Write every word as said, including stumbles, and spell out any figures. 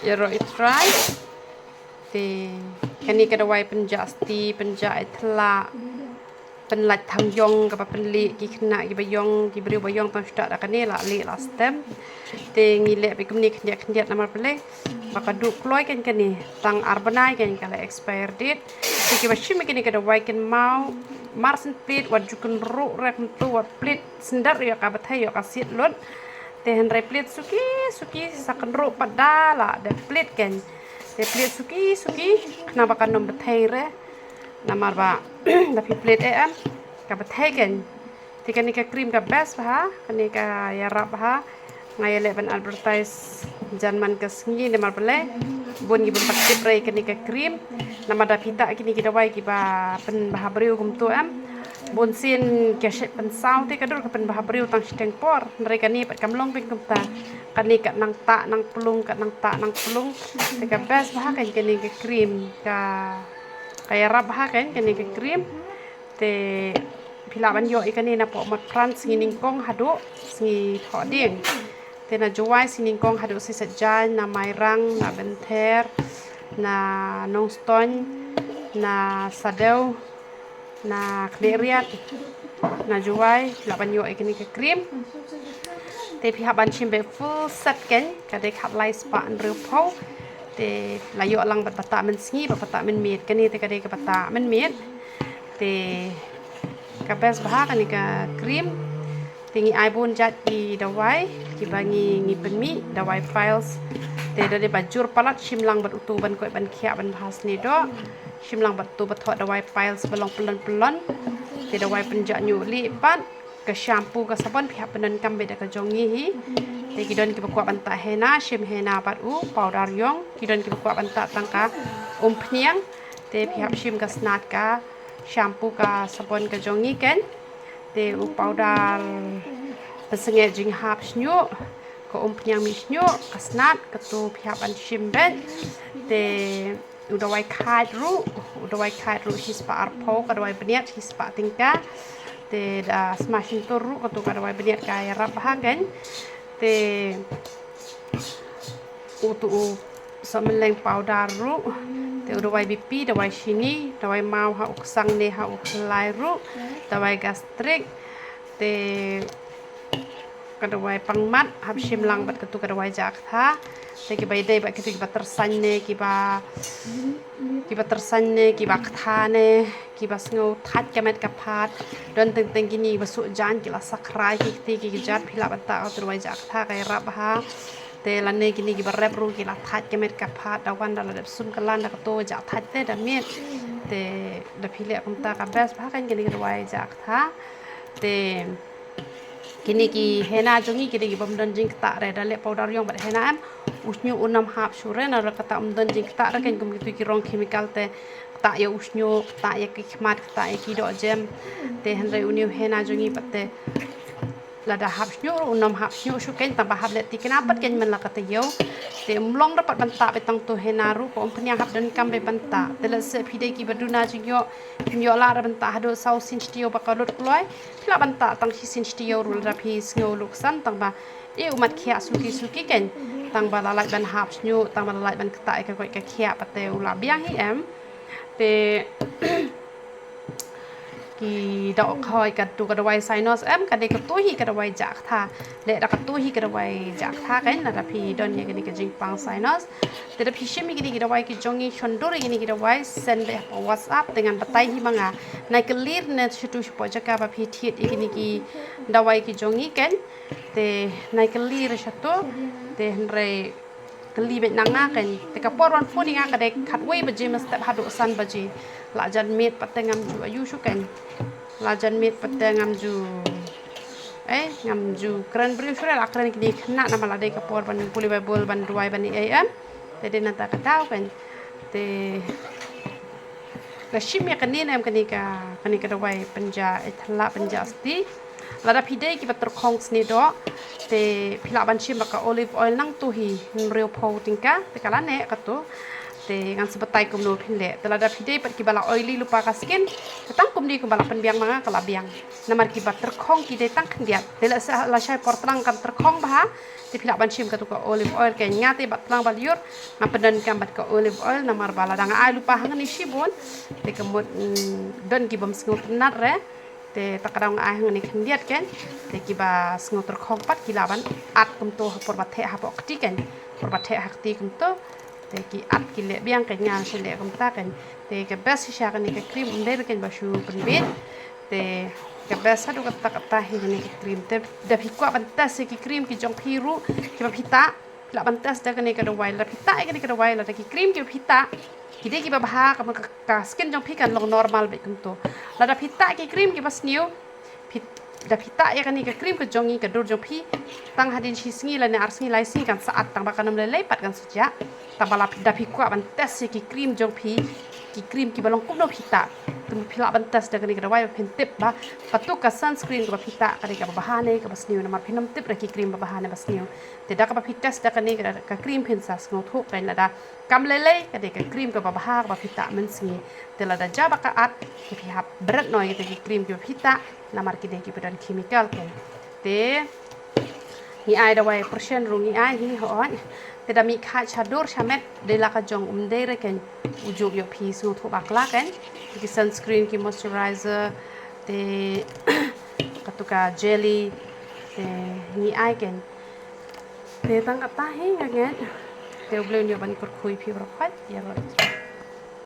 Ïaroh i trai. Te kane ka dawai pynjah sti, pynjah ïa thlak, pynlait thang ïong kaba pynlih ki khynnah kiba ïong, ki briew ba ïong tang shu da kane la lih la stem. Te ngi leh beit kumne khyndiat khyndiat namar balei ba ka duh kloi kan kane, tang ar bnai kan ka la expire date. Te kiba shim ïa kane ka dawai kin maw mar syn plit, wat ju kynruh rek mynta, wat plit syndar ïa ka bthei ïa ka siat lut. Te hynrei plit suki suki sa kynruh pat da la da plit kan. Te plit suki suki khnang ba kan ym bthei re. Namar ba da phi plit eh em ka bthei kan. Te kane ka cream ka best bha, kane ka ïarap bha. Nga ïaleh ban advertise jan man ka sngi namar balei bun ki bun pat tip re kane ka cream. Namar da phi tah kine ki dawai kiba pynbha briew kumta em, bun sien ki shait pynsaw te ka dur ka pynbha briew tang shiteng por. Hynrei kane pat kam long pyn kumta. Kane ka nang tah nang plung, ka nang tah nang plung. Te ka best bha kan kane ka cream, ka ka ïarap bha kan kane ka cream. Te phi lah ban ïoh ïa kane napoh Motphran, Sngi Nyngkong haduh Sngi Thohdieng. Te na Jowai Sngi Nyngkong haduh Sisat Jain, na Mairang, na Benther, na Nongstoiñ, na Sadew, na Khliehriat, na Jowai phi lah ban ïoh ïa kane ka cream. Te phi hap ban shim beit full set kan, ka dei khatlai spah hynriewphew. Te la ïoh lang bad ba tah mynsngi bad ba tah mynmiet, kane te ka dei kaba tah mynmiet. Te ka best bha kane ka cream. Te ngi ai bun jait ki dawai kiba ngi ngi pynmih, dawai piles. Te da dei ba jur palat shim lang bad uto ban koit ban khiah ban bha sniew doh. Shim lang bad uto ba thoh dawai piles ba long pyllun pyllun. Te dawai pynjah ñiuh lieh pat. Ka shampoo ka sabon phi hap pyndonkam beit da ka jong ngi hi. Te ki don kiba kwah ban tah henna, shim henna bad u powder ïong. Ki don kiba kwah ban tah tang ka umphniang. Te phi hap shim ka snat ka shampoo ka sabon ka jong ngi kan. Te u powder pynsngew jinghap shñiuh, ka umphniang mih shñiuh, ka snat, kato phi hap ban shim beit. Te u dawai khait ruh, u dawai khait ruh shispah arphew, ka dawai bniat shispah tyngka. Te da sma shyntur ruh kato ka dawai bniat ka ïarap bha kan. Te uto u sohmylleng powder ruh. Te u dawai B P, dawai shini, dawai maw ha u ksang ne ha u khlai ruh, dawai gastric. Te ka dawai pangmat hap shim lang bad kato ka dawai jah ktha. Te kiba ïadei bad kito kiba tyrsan ne kiba kiba tyrsan ne kiba ktha ne kiba sngew thait ka met ka phad. Don teng teng kine ba suh jan ki la sakrai ki kti ki kjat, phi lah ban tah kato dawai jah ktha ka ïarap bha. Te lane kine kiba rep ruh ki la thait ka met ka phad, da wan da la dep sum ka lan da kato jah thait te da miet. Te da phi leh kumta ka best bha kan kine ki dawai jah ktha. Te kine ki henna jong ngi ki dei ki bym don jingktah re, da leh powder ïong bad henna em u shñiuh un ym hap shuh re, na re kata ym don jingktah re kan kum kito ki rong chemical te ktah ïa u shñiuh, ktah ïa ki khmat, ktah ïa ki dohjem. Te hynrei une u henna jong ngi pat te lada hap shñiuh ruh un ym hap shñiuh shuh kan, tang ba hap leh tikna pat kan man la ka taïew. Te ym long re pat ban tah beit tang uto henna ruh, ka umphniang hap donkam beit ban tah. Te lehse phi dei kiba duna jingïoh, phim ïoh lah re ban tah haduh saw sien shi taïew ba ka lut kloi. Phi lah ban tah tang shi sien shi taïew ruh lada phi sngew luh ksan, tang ba ïa u mat khiah suki suki kan, tang ba la lait ban hap shñiuh, tang ba la lait ban ktah ïa ka koit ka khiah pat te u la biang hi em. Te ki dohkha ïa kato ka dawai sinus em, ka dei kato hi ka dawai jah ktha. Leh da kato hi ka dawai jah ktha kan lada phi don ïa kane ka jingpang sinus. Te da phi shim ïa kine ki dawai ki jong ngi, shon dur ïa kine ki dawai, send beit ha WhatsApp te ngan batai hi ma nga. Nai kylli ne shatu shapoh jaka ba phi thied ïa kine ki dawai ki jong ngi kan. Te nai kylli re shatu. Te hynrei kylli beit na nga kan. Te ka por ban phone ïa nga ka dei khatwei baje mynstep haduh san baje. La jan miet pat te ngam ju ïoh shuh kan. La jan miet pat te ngam ju, eh, ngam ju kren briew shuh re, la kren kine khynnah namar la dei ka por ban pule Baibl, ban duwai, ban ïa em. Te dei nangta ka daw kan. Te la shim ïa kane ne em, kane ka, kane ka dawai pynjah, eh, thala pynjah sti. Lada phi dei kiba tyrkhong sniew doh, te phi lah ban shim bad ka olive oil nangto hi, hynriewphew tyngka, te ka la neh kato. Te ngan sa batai kumno phin leh. Te lada phi dei pat kiba la oily lypa ka skin, te tang kumne kumba la pynbiang ma nga ka la biang. Namar kiba tyrkhong ki dei tang khyndiat. Te lehse lashai por tlang kan tyrkhong bha, te phi lah ban shim katu ka olive oil. Kein nga te bad tlang ba lyiur nga pyndonkam bad ka olive oil, namar ba lada nga ai lypa hangne shibun, te ka mut, mm, don ki bym sngewtynnat re. Te ta ka daw nga ai hangne khyndiat kein. Te kiba sngewtyrkhong pat ki lah ban at kumto ha por ba theh hapoh kti kein. Por ba theh ha kti kumto. Te ki at ki leh biang kein, nga shu leh kumta kein. Te ka best shisha kane ka cream, ym dei re kein ba shu pynbeit. Te ka best haduh katta katta hi kane ka cream. Te da phi kwah ban test ïa ki cream ki jong phi ruh kiba phi tah, phi lah ban test da kane ka dawai. Lada phi tah ïa kane ka dawai, lada ki cream kiba phi tah ki dei kiba bha, ka, ka, ka skin jong phi kan long normal beit kumto. Lada phi tah ki cream kiba sniew, phi, da phi tah ïa kane ka cream ka jong ngi, ka dur jong phi, tang hadien shi sngi lane ar sngi lai sngi kan sa at, tang ba kan ym lei lei pat, kan sa jah. Tang ba la, da phi kwah ban test ïa ki cream jong phi, ki cream kiba long kumno phi tah, te phi lah ban test da kane ka dawai ba phin tip ba katu ka sunscreen kaba phi tah ka dei kaba bha ne kaba sniew, namar phin ym tip re ki cream ba bha ne ba sniew. Te da kaba phi test da kane ka, ka cream phin sa sngewthuh kein, lada kam lei lei ka dei ka cream kaba bha kaba phi tah mynsngi. Te lada jah ba ka at, te phi hap bret noh ïa kita ki cream kiba phi tah, namar ki dei kiba don chemical kein. Te ngi ai dawai pyrshah ruh ngi ai hi, hooid. Te da mih kha sha dur sha met, dei la ka jong, ym dei re kein. U juk ïoh phi sngewthuh bakla kein. Ki sunscreen, ki moisturizer, te katu ka jelly, te ngi ai kein. Te tang katta hi nga ngeit. Te U Blei un ïoh ban kyrkhu ïa phi baroh khoit, ïaroh.